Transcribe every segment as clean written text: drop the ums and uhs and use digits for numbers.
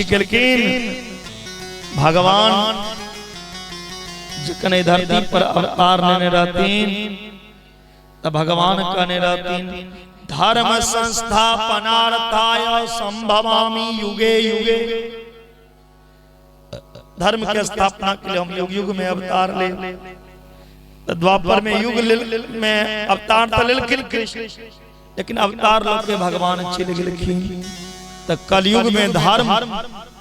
केलखिन भगवान जखन एहि धरती पर अवतार लेने रहथिन तऽ भगवान कहने रहथिन, धर्म संस्थापनार्थाय संभवामि युगे युगे। धर्म के स्थापना के लिए हम युग युग में अवतार ले। तऽ द्वापर में युग में अवतार तऽ लेलखिन कृष्ण, लेकिन अवतार लोग के भगवान चलि गेलखिन। तऽ कलयुग में धर्म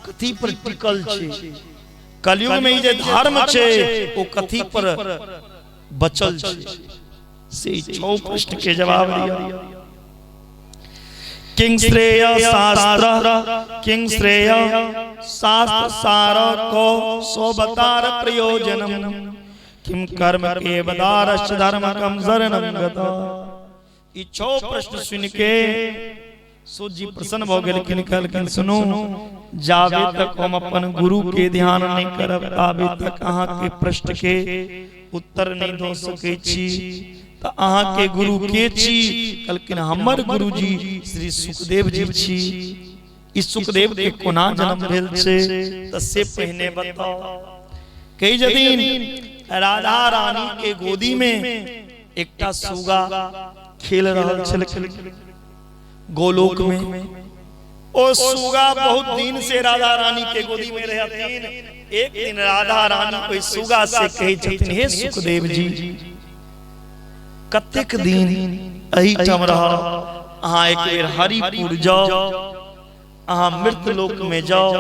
कथी पर टिकल छै? कलयुग में ई जे धर्म छै ओ कथी पर बचल छै? से ई छौ प्रश्न के जवाब दिया। किंग श्रेय शास्त्र, किंग श्रेय शास्त्र सार को सोबतार प्रयोजनम, किम कर्म के बदारश धर्म कम शरणम गता। ई छौ प्रश्न सुन के सूत जी प्रसन्न भऽ गेलखिन। कहलखिन, सुनू, जाबे तक हम अपन गुरु के ध्यान नहीं करब ताबे तक अहाँ के प्रश्न के उत्तर नहीं दऽ सकै छी। तऽ अहाँ के गुरु के छी? कहलखिन, हमर गुरु जी श्री सुखदेव जी छी। ई सुखदेव के कोना जन्म भेल छै, तऽ से पहिने बताउ। कही जदिन राधा रानी के गोदी में एकटा सुगा खेल रहल छलखिन गोलोक में। ओ सुगा बहुत दिन से राधा रानी के गोदी में रहथिन। एक दिन राधा रानी ओहि सुगा से कहै छथिन, हे सुखदेव जी, कतेक दिन एहिठाम रहब? अहाँ एक बेर हरिपुर जाउ, अहाँ मृत लोक में जाउ,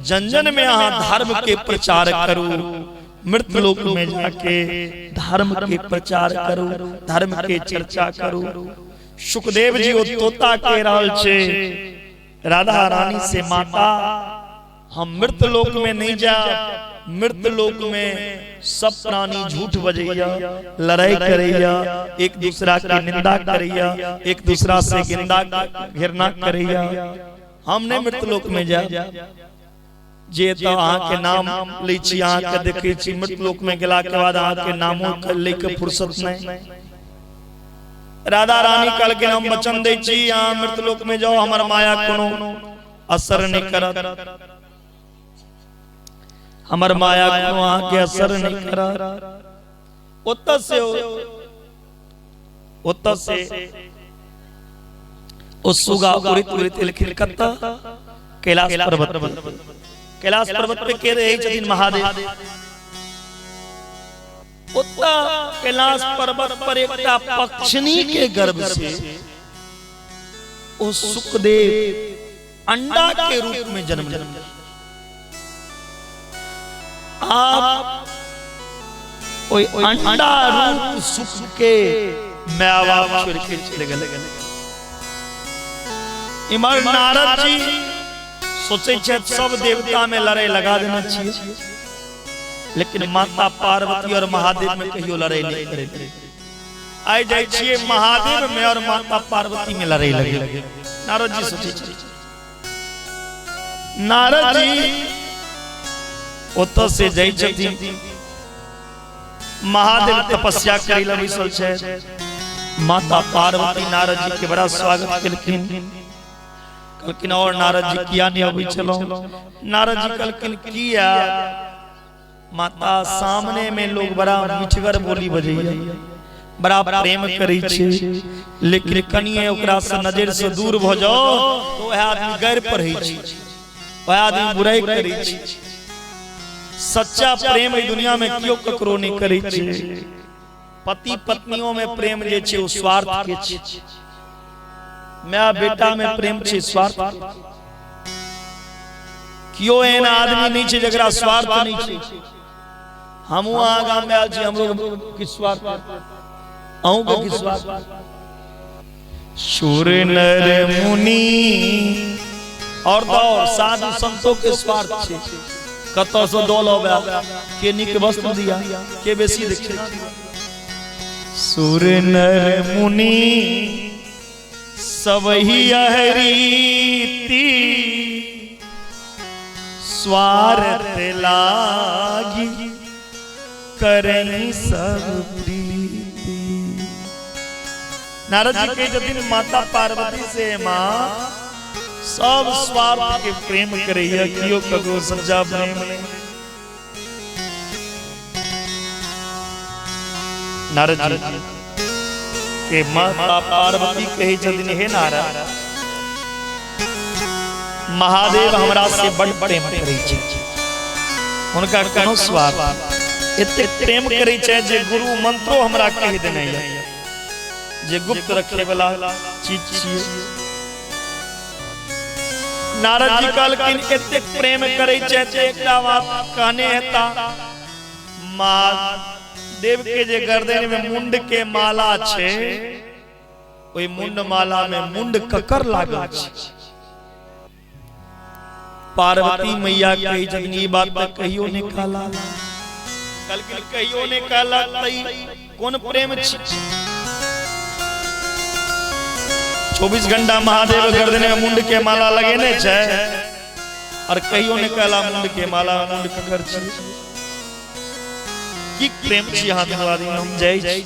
जन जन में अहाँ धर्म के प्रचार करू। मृत लोक में जाके धर्म के प्रचार करू, धर्म के चर्चा करू। सुखदेव जी ओ तोता के रहल छै राधा रानी से, माता, हम मृत लोक में नहीं जा। मृत लोक में सब प्राणी झूठ बजैया, लड़ाई करैया, एक दूसरा के निंदा करैया, एक दूसरा से गिंदा घृणा करैया। हम नहीं मृत लोक में जा। जे तो अहाँ के नाम लै छी, अहाँ के देखै छी, मृत लोक में गेला के बाद अहाँ के नामो के लै के फुर्सत नहीं। राधा रानी कहलखिन, हम वचन दै छी, अहाँ मृत लोक में जाओ, हमर माया कोनो असर नहीं करत, हमर माया कोनो अहाँ के असर नहीं करत। ओतऽ से ओ सुगा उड़ित उड़ित एलखिन कतऽ? कैलाश पर्वत पर। कैलाश पर्वत पे के रहै छथिन? महादेव। ओतऽ कैलाश पर्वत पर एकटा पक्षिणी के गर्भ से ओ सुखदेव अंडा के रूप में जन्म लेलखिन। आप ओहि अंडा रूप सुख के माय बाप छोड़ के चले गेले। इमर नारद जी सोचे छथि, सब देवता में लड़ाई लगा देना चाहिए, लेकिन माता पार्वती और महादेव में कहियो लड़ाई नहीं करे। आइ जाइ छियै, महादेव में और माता पार्वती में लड़ाई लगे। नारद जी सोचे छथि। नारद जी ओतऽ से जाइ छथिन, महादेव तपस्या करै लए बैसल छै। माता पार्वती नारद जी के बड़ा स्वागत केलखिन। कहलखिन, और नारद जी, किया नहीं अबै छलहुँ? नारद जी कहलखिन, किया माता, सामने में लोग बड़ा मिठगर बोली बजैया, बड़ा प्रेम करै छै, लेकिन कनिए ओकरा से नजर से दूर भ जाओ तो वह आदमी गैर पढ़ै छै, वह आदमी बुराई करै छै। सच्चा प्रेम एहि दुनिया में केओ ककरो नहीं करै छै। पति पत्नियों में प्रेम जे छै ओ स्वार्थ के छै। माय बेटा में प्रेम छै स्वार्थ। केओ एहन आदमी नहीं छै जकरा स्वार्थ नहीं छै। हमहूँ अहाँ गाम में आयल छी, हमरो किछु स्वार्थ, अहूँ के किछु स्वार्थ। सुर नर मुनि और तो और साधु संतों के स्वार्थ छै, कतऽ से दौल अबै, के नीक वस्त्र दिया, के बेसी दक्षिणा। सुर नर मुनि सब ही अहरीति स्वार्थ लागी करई सब प्रीति। नारद जी के जदिन माता पार्वती से, माँ, सब स्वार्थ के प्रेम करैया, कियो ककरो सच्चा प्रेम नहीं। नारद जी के माता पार्वती कहै छथिन, हे नारद, महादेव हमरा से बड़ प्रेम करै छै, हुनका कोनो स्वार्थ एते प्रेम करै छै जे गुरु मंत्रो हमरा कहि देने यऽ जे गुप्त रखे वाला चीज छियै। नारद जी कहलखिन एते प्रेम करै छै ते एकटा बात कहने हेता, महादेव के जे गर्दन में मुंड के माला छै, ओहि मुंड माला में मुंड ककर लागल छै? पार्वती मैया कही छथिन ई बात तऽ कहियो नहि कहला। कहलखिन कहियो नहि कहला तऽ कोन प्रेम छी? 24 घंटा महादेव गर्दन में मुंड के माला लगेने छै और कहियो नहि कहला मुंड के माला मुंड ककर छी? की प्रेम छी अहाँ दुनू आदमी, हम जाइ छी।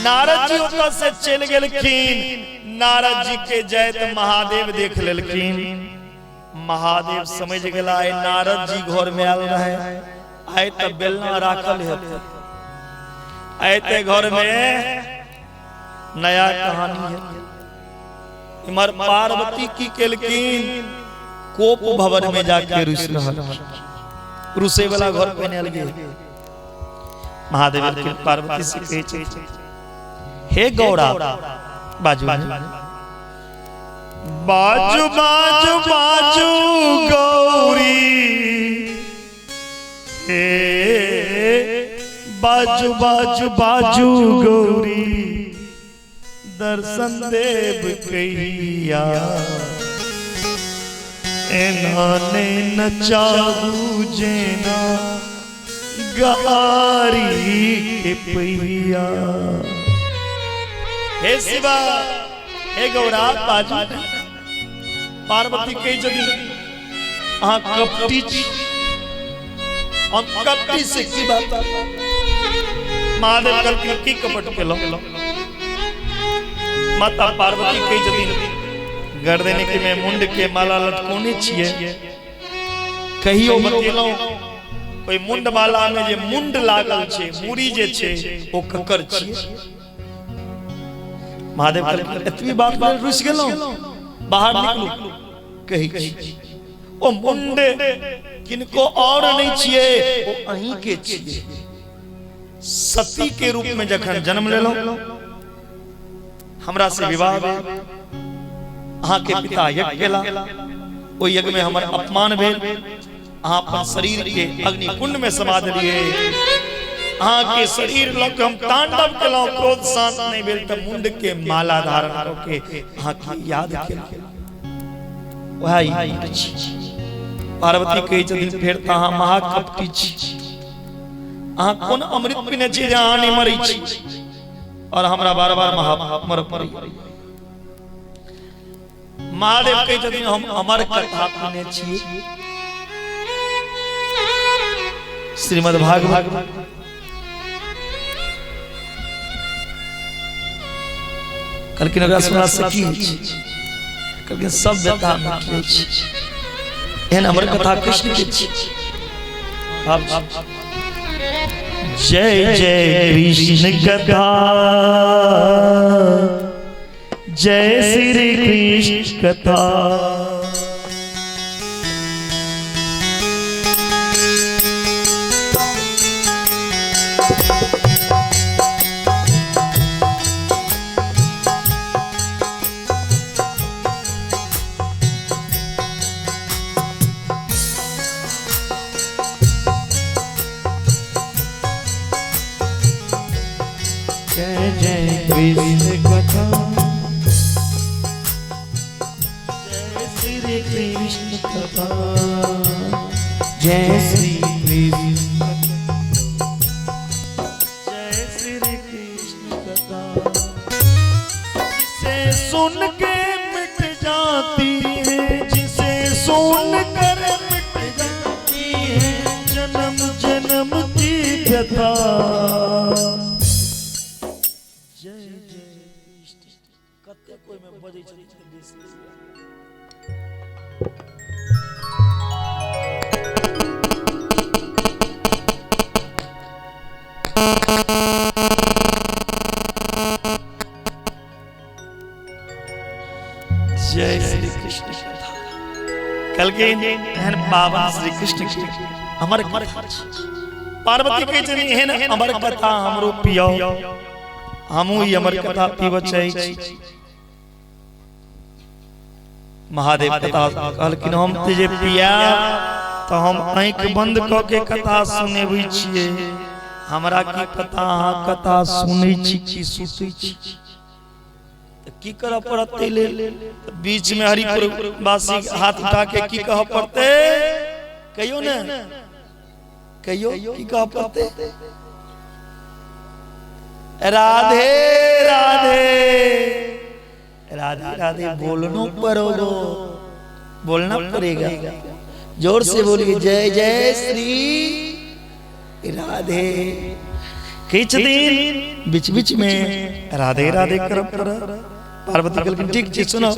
नारद जी ओतऽ से चलि गेलखिन। नारद जी के जाइत महादेव देख लेलखिन। महादेव समझ गेला आइ नारद जी घर में आयल रहे, आइ तऽ बेलना राखल हेतै, आइ तऽ घर में नया कहानी है। इम्हर पार्वती की केलखिन, कोप भवन में जाके रुस रहल, रुसे वाला घर पे आयल गेल। महादेव के पार्वती से कहै छै, हे गौरा, बाजू बाजू बाजू बाजू गौरी, हे बाजू बाजू बाजू गौरी, दर्शन देव कहिया, एना ने नचाबू जेना गारी के पहिया। हे शिवा, हे गौरा, बाजू। पार्वती कही जदि अहाँ कपटी छी, हम कपटी से की बात? महादेव कहलखिन की कपट केलहुँ? माता पार्वती कही जदि गर्दन के में मुंड के माला लटकोने छियै, कहियो बतेलहुँ ओहि मुंड माला में जे मुंड लागल छै, मुड़ी जे छै, ओ ककर छियै? महादेव कहलखिन एतबी बात लेल रुसि गेलहुँ, बाहर निकलू। कहै छी ओ मुंड किनको और नहीं छियै, ओ अहीं के छियै। सती के रूप में जखन जन्म लेलहुँ, हमरा से विवाह भेल, अहाँ के पिता यज्ञ केला, ओहि यज्ञ में हमर अपमान भेल, अहाँ अपन शरीर के अग्निकुंड में समा देलियै, अहाँ के शरीर लग हम तांडव केलहुँ, क्रोध शांत नहीं भेल तऽ मुंड के माला धारण कऽ के अहाँ के याद केलहुँ, वएह ई मुंड छी। पार्वती कहै छथिन फेर तऽ अहाँ महाकपटी छी, अहाँ कोन अमृत पीने छी जे अहाँ नहि मरै छी और हमरा बार बार महा मर पड़ै। महादेव कहै छथिन हम अमर कथा पीने छी, श्रीमद् भागवत। कहलखिन ओकरा सुनला से की होइ छै? कहलखिन सब व्यथा मिट जाइ छै, एहन अमर कथा कृष्ण के छी। जय जय कृष्ण कथा, जय श्री कृष्ण कथा। जय जय कृष्ण कथा, जय श्री कृष्ण कथा, जय श्री कृष्ण कथा, जय श्री कृष्ण कथा। जिसे सुन के मिट जाती है, जिसे सुन कर मिट जाती है जन्म जन्म की व्यथा। जय जय कृष्ण। कते कोई में बजै छथिन बेसी। कहलखिन एहन पावन श्री कृष्ण के अमर कथा। पार्वती कहै छथिन एहन अमर कथा हमरो पियाओ, हमहूँ ई अमर कथा पीबऽ चाहै छी। महादेव कथा कहलखिन हम तऽ जे पियाब तऽ हम आँखि बंद कऽ के कथा सुनेबै छियै, हमरा की पता अहाँ कथा सुनै छी कि सुतै छी, तऽ की करऽ पड़त ताहि लेल? बीच में हरिपुर वासी हाथ उठा के की कहऽ पड़तै? कहियो ने, कहियो की कहऽ पड़तै? राधे राधे राधे राधे बोलनो पड़ोगो, बोलना पड़ेगा। जोर से बोलिए जय जय श्री राधे। किछ दिन बीच बीच में राधे राधे कर पड़त। पार्वती कहलखिन ठीक छै सुनो।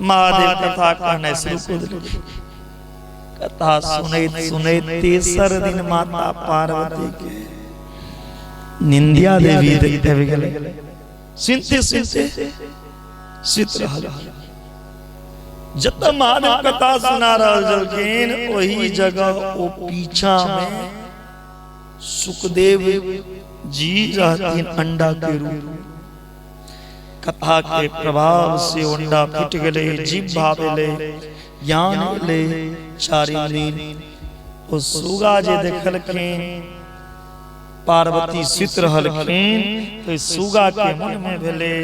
महादेव कथा कहनाइ शुरू कऽ देलखिन। कथा सुनैत सुनैत तेसर दिन माता पार्वती के निंदिया देवी आबि गेलै। सुनते सुनते सुति रहल। जतऽ महादेव कथा सुना रहल छलखिन ओहि जगह ओ पीछा में सुखदेव जी रहथिन अंडा के रूप में। कथा के प्रभाव से अंडा फूट गेलै, जीव भाव एलै, ज्ञान एलै। चारिम दिन ओ सुगा जे देखलखिन पार्वती सुति रहलखिन, तो सुगा के मन में भेलै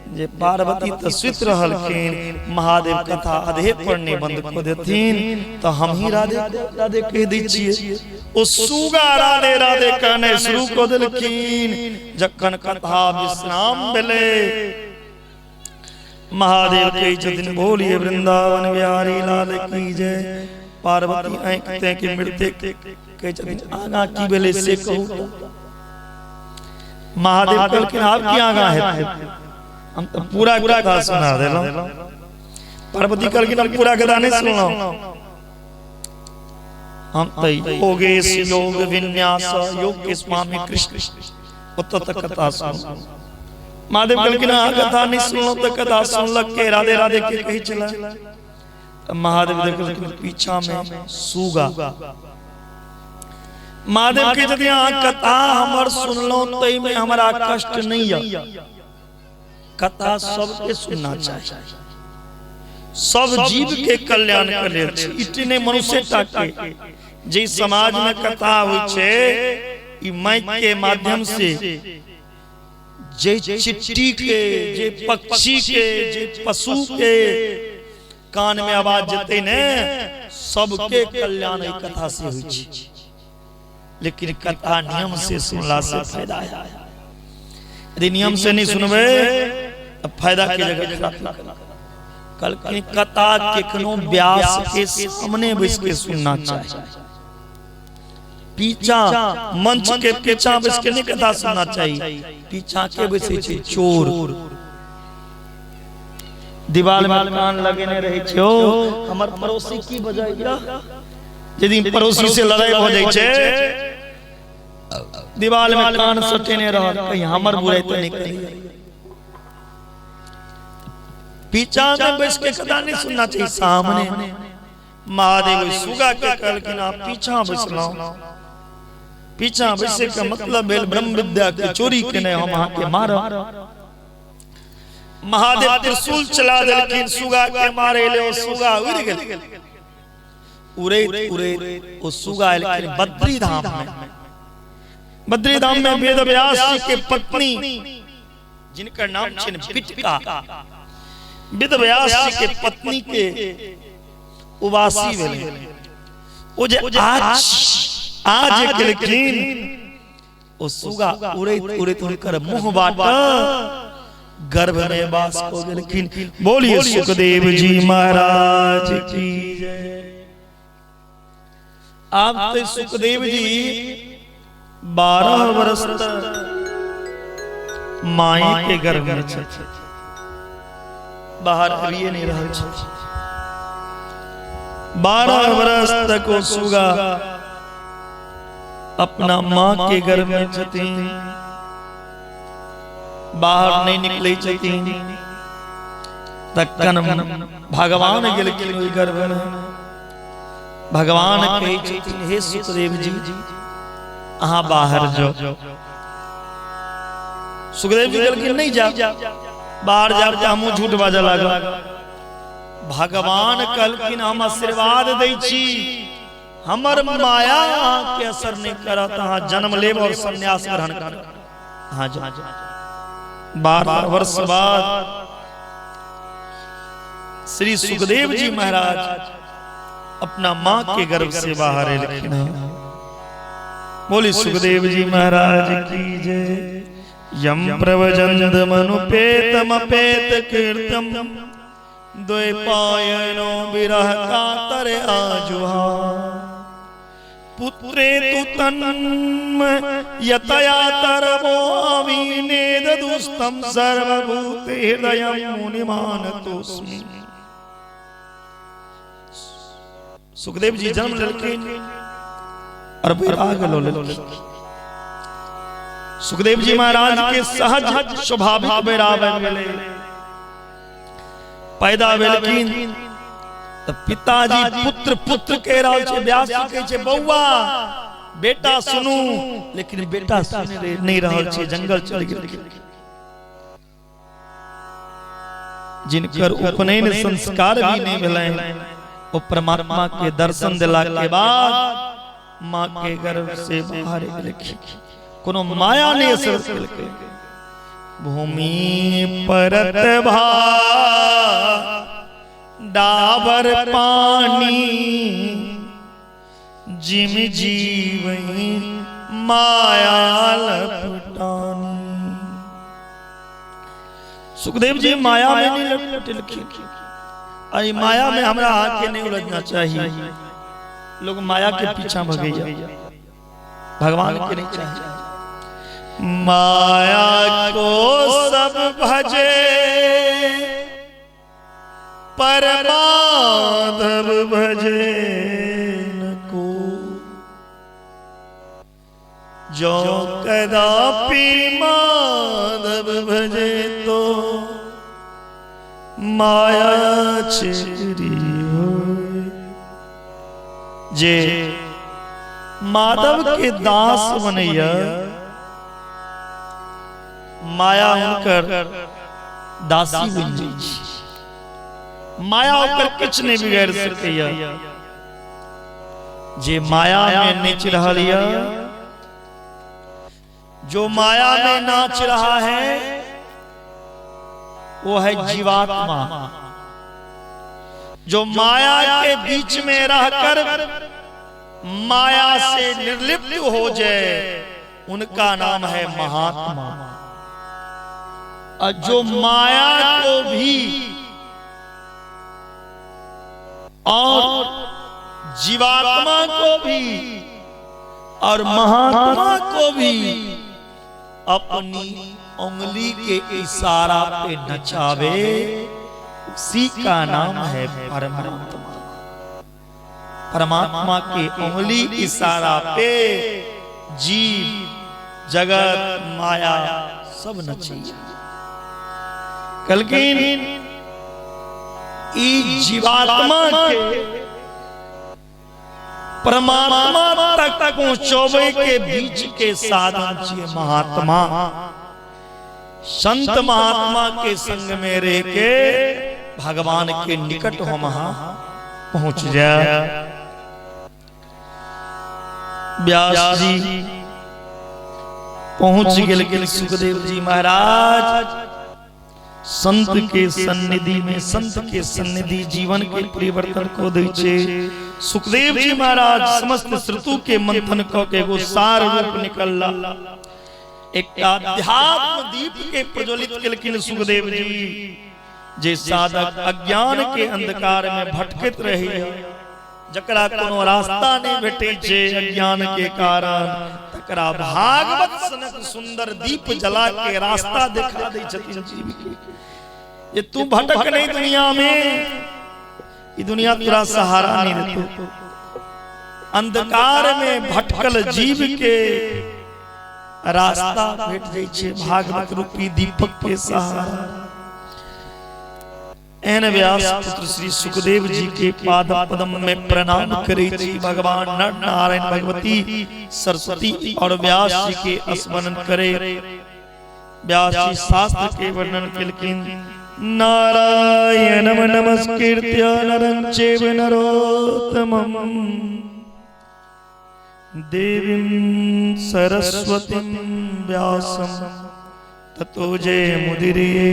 जे पार्वती तऽ सुति रहलखिन, महादेव कथा आधे पर नहि बंद कऽ देथिन तऽ हम ही राधे राधे कहि दै छियै। ओ सुगा राधे राधे कहने शुरू कऽ देलखिन। जखन कथा विश्राम भेलै, महादेव कहै छथिन बोलिए वृंदावन बिहारी लाल की जय। पार्वती आँखि ताकि मृत्यु कहै छथिन आगाँ की भेलै से कहू। महादेव कहलखिन आब की आगाँ हेतै, हम तऽ पूरा कथा सुना देलहुँ। पार्वती कहलखिन हम पूरा कथा नहि सुनलहुँ, हम तऽ योगेश योग विन्यास योग के स्वामी कृष्ण ओतऽ तक कथा सुनलहुँ। महादेव कहलखिन अहाँ कथा नहि सुनलहुँ तऽ कथा सुनलक के राधे राधे के कहै छलै। तऽ महादेव देखलखिन पीछा में सुगा। महादेव के यदि अहाँ कथा हमर सुनलहुँ ताहिमे हमरा कष्ट नहि यऽ। कथा सबके सुनना चाही, सब जीव के कल्याण के लेल छै, इटी नहि मनुष्य टा के। जे समाज में कथा होइ छै ई माइक के माध्यम से जे चिट्टी के, जे पक्षी के, जे पशु के कान में आवाज जेतै ने, सबके कल्याण एहि कथा से होइ छै। लेकिन कथा नियम से सुनला से फायदा है, यदि नियम से नहीं सुनबै तो फायदा के जगह खराबी करत। कल कथा केखनो व्यास के सामने बैस के सुनना चाहिए, पीछा मंच के पीछा बैस के नहीं कथा सुनना चाहिए। पीछा के बैसे छै चोर, दीवार में कान लगेने रहे छै, ओ हमर पड़ोसी की बजाइया। यदि पड़ोसी से लड़ाई भऽ जाइ छै, दीवार में कान सटेने रहल कहीं हमर बुराई तऽ नहीं करैया। पीछा में बैस के कथा नहीं सुनना चाहिए, सामने। महादेव सुगा के कहलखिन आप पीछा बैसलहुँ, पीछा बैसे के मतलब भेल ब्रह्म विद्या के चोरी केने हम अहाँ के मारब। महादेव त्रिशूल चला देलखिन सुगा के मारे ले, ओ सुगा उड़ गेल। उड़ैत उड़ैत ओ सुगा एलखिन बद्री धाम में। बद्री धाम में वेद व्यास जी के पत्नी जिनकर नाम छनि बिटका, वेद व्यास जी के पत्नी के उबासी भेलै। ओ जे आज आज केलखिन ओ सुगा उड़ैत उड़ैत हुनकर मुँह बाट गर्भ में वास कऽ गेलखिन। बोलिए सुखदेव जी महाराज की जय। आब तऽ सुखदेव जी 12 वर्ष तक माई के गर्भ में छथि, बाहर आबिए नहीं रहल छथि। 12 वर्ष तक ओ सुगा अपना माँ के गर्भ में छथिन, बाहर नहीं निकले छथिन। तखन भगवान गेलखिन ओहि गर्भ में। भगवान कहै छथिन, हे सुखदेव जी, अहाँ बाहर जाओ। सुखदेव जी कहलखिन, नहीं जा, बाहर जाब तऽ हमहूँ झूठ बाजऽ लागब। भगवान कहलखिन, हम आशीर्वाद दै छी, हमर माया अहाँके असर नहि करत, अहाँ जन्म लेब और संन्यास ग्रहण करब, अहाँ जाओ। 12 वर्ष बाद श्री सुखदेव जी महाराज अपना माँ के गर्भ से बाहर एलखिन। बोली सुखदेव जी महाराज की जय। यम प्रवजंद मनुपेतमपेत कीर्तम द्वैपायनो विरह कातर आजुहा पुत्रे तु तन्म यतया तरवो अविनेद दुस्तम सर्वभूत हृदय मुनिमानतोस्मि। सुखदेव जी जन्म लेलखिन और वैराग लऽ लेलखिन। सुखदेव जी महाराज के सहज स्वाभाविक वैराग आबि गेलै। पैदा भेलखिन तऽ पिताजी पुत्र पुत्र कहि रहल छै, व्यास जी कहै छै, बौआ बेटा सुनू, लेकिन बेटा सुनि नहि रहल छै, जंगल चलि गेलखिन। जिनकर उपनयन संस्कार भी नहीं भेलनि, वो परमात्मा के दर्शन दिला के बाद माँ के गर्भ से बाहर एलखिन। कोनो माया नहीं असर केलकै। भूमि परत भा डाबर पानी जिम जीवही माया लपटानी। सुखदेव जी माया में नहीं लपटेलखिन। आई माया में हमरा आके नहीं उलझना चाहिए। लोग माया के पीछा भगैया, भगवान के नहीं चाहिए। माया को सब भजे पर माधव भजे न को, जो कदापि माधव भजे तो माया छिरी होय। जे माधव के दास बनैया, माया हुनकर दासी बनि जाइ छै, माया ओकर किछु नहि बिगाड़ि सकैया। जे माया में नाचि रहल यऽ, जो माया में नाच रहा है वो है जीवात्मा। जो माया के बीच में रहकर माया से निर्लिप्त हो जाए, उनका नाम है महात्मा। और जो माया को भी और जीवात्मा को भी और महात्मा को भी अपनी उंगली के इशारा पे नचावे, उसी का नाम है परमात्मा। परमात्मा के उंगली इशारा पे जीव जगत माया सब नची। कहलखिन ई जीवात्मा के परमात्मा तक पहुंचोबे के बीच के साधन छियै महात्मा। संत महात्मा के संग में रह के भगवान के निकट हम अहाँ पहुंच जाए। व्यास जी पहुंच गेलखिन सुखदेव जी महाराज संत के सन्निधि में। संत के सन्निधि जीवन के परिवर्तन को दै छै। सुखदेव जी महाराज समस्त ऋतु के मंथन क के एगो सार रूप निकलला, एक अध्यात्म दीप के प्रज्वलित केलखिन सुखदेव जी। जे साधक अज्ञान के अंधकार में भटकैत रही, जकरा कोनो रास्ता नहीं भेटै छै अज्ञान के कारण, तकरा भागवत सनक सुंदर दीप जला के रास्ता देखा दै छथिन जीव के। ये तू भटक नहीं दुनिया में, ये दुनिया तोरा सहारा नहीं देतो। अंधकार में भटकल जीव के रास्ता भेट जाइ छै भागवत रूपी दीपक के सहारा। एहन व्यास पुत्र श्री सुखदेव जी के पाद पद्म में प्रणाम करै छी। भगवान नर नारायण भगवती सरस्वती और व्यास जी के स्मरण करे। व्यास जी शास्त्र के वर्णन केलखिन। नारायणम नमस्कृत्य नरं चैव नरोत्तमम् देवीं सरस्वतीं व्यासं ततो जयमुदीरये।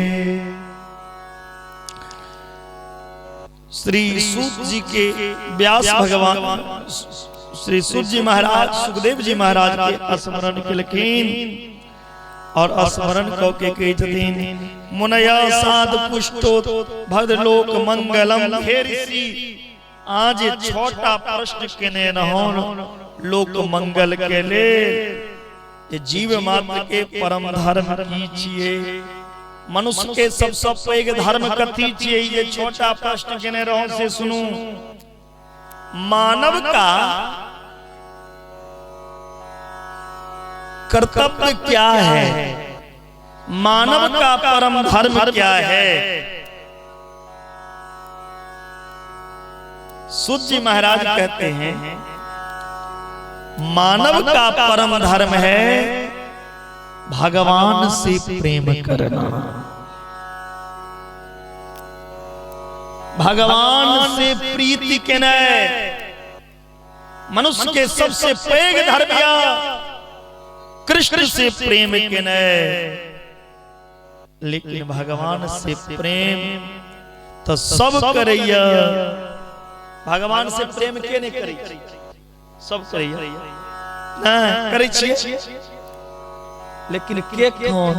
श्री सूत जी के व्यास भगवान श्री सूत जी महाराज सुखदेव जी महाराज के स्मरण केलखिन और स्मरण क के कहै छथिन मुनया साधु पुष्टो भद्रलोक मंगलम। हे ऋषि, आज छटा प्रश्न केने रहौं लोक मंगल के लेल। ये जीव मात्र के परम धर्म की छियै, मनुष्य के सबसे पैघ धर्म कथी छियै, ये छोटा प्रश्न केने रहौं से सुनू। मानव का कर्तव्य क्या है, मानव का परम धर्म क्या है। सूत जी महाराज कहते हैं मानव का परम धर्म है भगवान से प्रेम करना। भगवान से प्रीति केनाइ मनुष्य के सबसे पैघ धर्म या कृष्ण से प्रेम केनाइ। लेकिन भगवान से प्रेम तो सब करैया, भगवान से प्रेम के नहीं करै, सब करैया नहीं करै छियै, लेकिन के कौन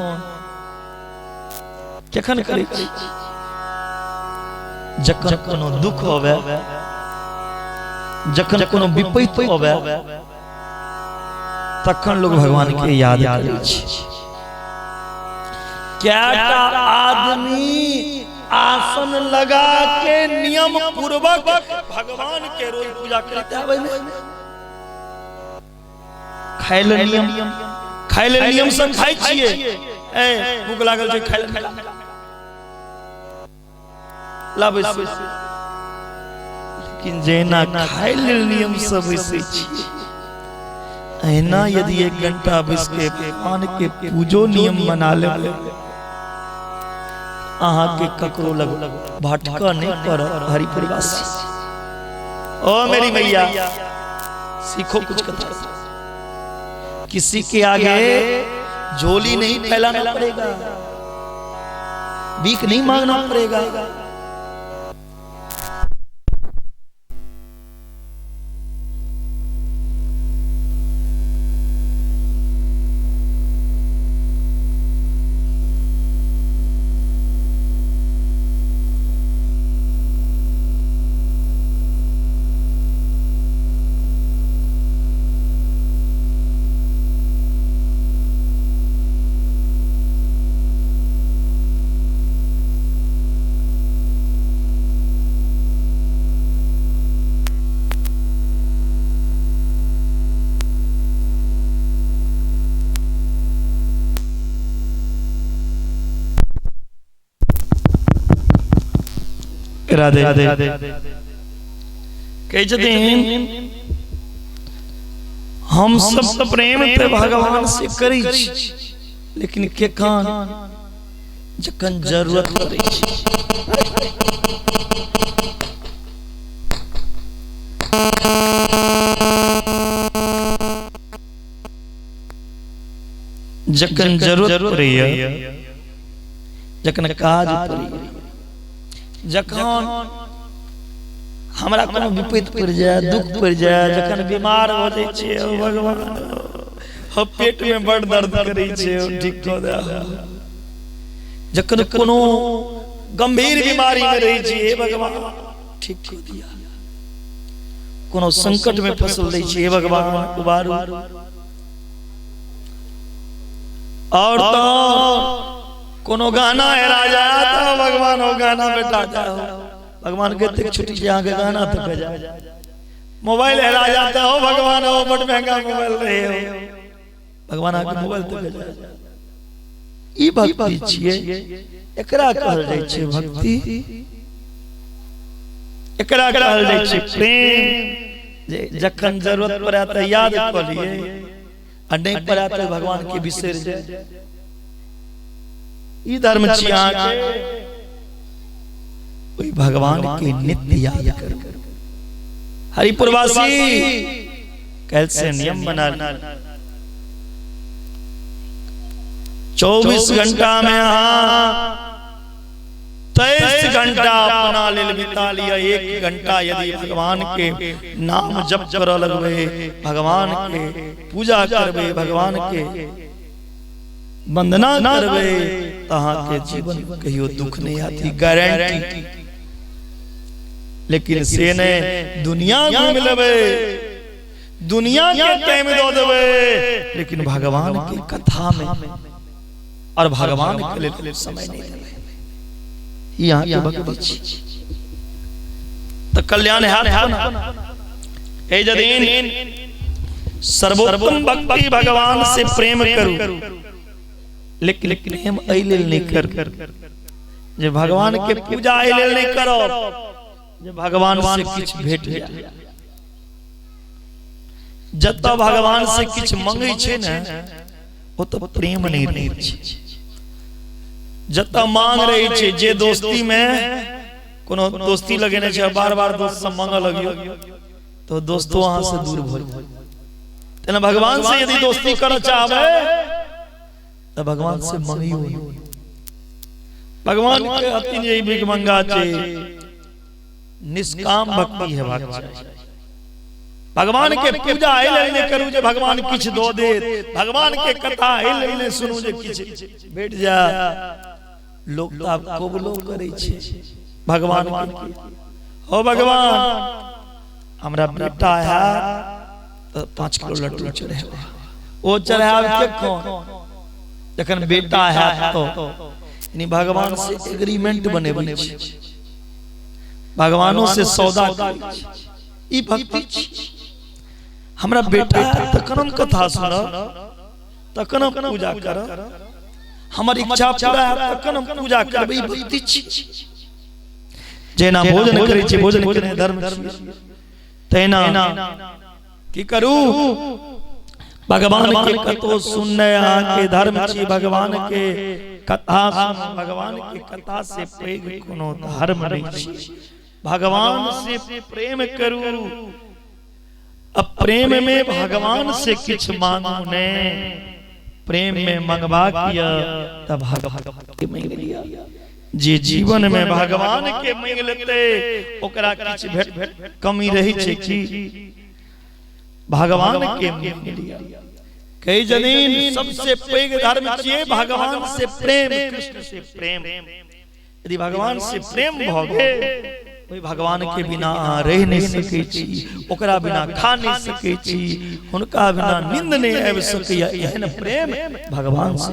केखन करै छी, जखन कोनो दुख होवे, जखन कोनो विपत्ति होवे, तखन लोग भगवान के याद करै छै। क्या आदमी आसन लगा के नियम पूर्वक भगवान के रोज पूजा करते आबै में खाइल नियम, खाइल नियम से खाइ छियै, ए भूख लागल छै खाइल लाबै, लेकिन जेना खाइल नियम से बैसै छियै एना यदि एक घंटा बैस के भगवान के पूजो नियम बना लेबै, अहाँ के ककरो लग भटका नहीं पड़त। हरिपुरवासी ओ मेरी मैया, सीखो कुछ कथा। किसी के आगे झोली नहीं फैलाना पड़ेगा, भीख नहीं मांगना पड़ेगा। राधे कहै छथिन हम सब प्रेम ते भगवान से करै छी, लेकिन केखन, जखन जरूरत पड़ै छै। जखन जरूरत पड़ैया, जखन काज पड़ैया, जखन हमरा कोनो विपत्ति पड़ जाए, दुख पड़ जाए, जखन बीमार हो जाइ छियै, ओ भगवान हो पेट में बड़ दर्द करै छै, ठीक कऽ दे। जखन कोनो गंभीर बीमारी में रहै छी, हे भगवान ठीक कऽ दिया। कोनो संकट में फसल रहै छी, हे भगवान उबारू। और तो कोनो गाना है राजा तो भगवान हो गाना बेटा जाओ, भगवान के एतेक छुट्टी छै अहाँके गाना तक जाए। मोबाइल है राजा तो हो भगवान हो बड़ महंगा मोबाइल रहे हो, भगवान अहाँके मोबाइल तक जाए। ई भक्ति छियै, एकरा कहल जाइ छै भक्ति। एकरा कहल जाइ छै प्रेम, जे जखन जरूरत पड़े तऽ याद कऽ लिए आ नहि पड़े तऽ भगवान के बिसरि जाय। ई धर्म छी अहाँके। ओहि भगवान के नित्य याद करू। हरिपुरवासी काल्हि से नियम बना ली, 24 घंटा में अहाँ 23 घंटा अपना लेल बिता लिया, 1 घंटा यदि भगवान के नाम जप करऽ लगबै, भगवान के पूजा करबै, भगवान के वंदना करबै, तऽ अहाँके जीवन कहियो दुख नहीं आती, गारंटी। लेकिन से नहीं, दुनिया घूम लेबै, दुनिया के टाइम दऽ देबै, लेकिन भगवान के कथा में और भगवान के लेल समय नहीं देबै। ई अहाँके भक्ति छी तऽ कल्याण हैत कोना? एहि जदिन सर्वोत्तम भक्ति भगवान से प्रेम करू, लेकिन प्रेम एहि लेल नहीं करू जे भगवान के पूजा एहि लेल नहीं करब जे भगवान से किछु भेट जाय। जतऽ भगवान से किछु मंगै छै ने, ओतऽ प्रेम नहीं रहै छै। जतऽ मांग रहै छै, जे दोस्ती में कोनो दोस्ती लगेने छै, बार बार दोस्त से मांगऽ लगियौ तो दोस्तो अहाँ से दूर भऽ जायत। तेना भगवान से यदि दोस्ती करऽ चाहबै तऽ भगवान से मंगियौ। भगवान के हथिन जे ई भिखमंगा छै, निष्काम भक्ति हेबाक चाही। भगवान के पूजा एहि लेल नहि करू जे भगवान किछु दऽ देत, भगवान के कथा एहि लेल नहि सुनू जे किछु भेट जाय। लोक तऽ आब कबुलो करै छै भगवान के, हो भगवान हमरा बेटा हैत तऽ 5 किलो लड्डू चढ़ेबै। ओ चढ़ायब कखन? जखन बेटा हैत तो। यानी भगवान से एग्रीमेंट बनेबै छै, भगवानों से सौदा करै छै। ई भक्ति छी। हमरा बेटा हैत तखन हम कथा सुनब, तखन हम पूजा करब, हमर इच्छा पूरा हैत तखन हम पूजा करबै। ई भक्ति छी। जेना भोजन करै छी, भोजन केने धर्म छी, तहिना की करू? भगवान के कथो सुनने अहाँके धर्म छी। भगवान के कथा सुनू, भगवान के कथा से पैघ कोनो धर्म नहीं छी। भगवान से प्रेम करू, अब प्रेम में भगवान से किछु मांगू ने, प्रेम में मंगबाक यऽ तऽ भगवान के मांगि लिअ। जे जीवन में भगवान के मांगि लेतै ओकरा किछु भेट कमी रहै छै की? भगवान के मांगि लिअ। कई जनीन सबसे पैघ धर्म छियै भगवान से प्रेम, कृष्ण से प्रेम। यदि भगवान से प्रेम भऽ गेल, ओहि भगवान के बिना अहाँ रहि नहि सकै छी, ओकरा बिना खा नहि सकै छी, हुनका बिना नींद नहि आबि सकैया, एहन प्रेम भगवान से।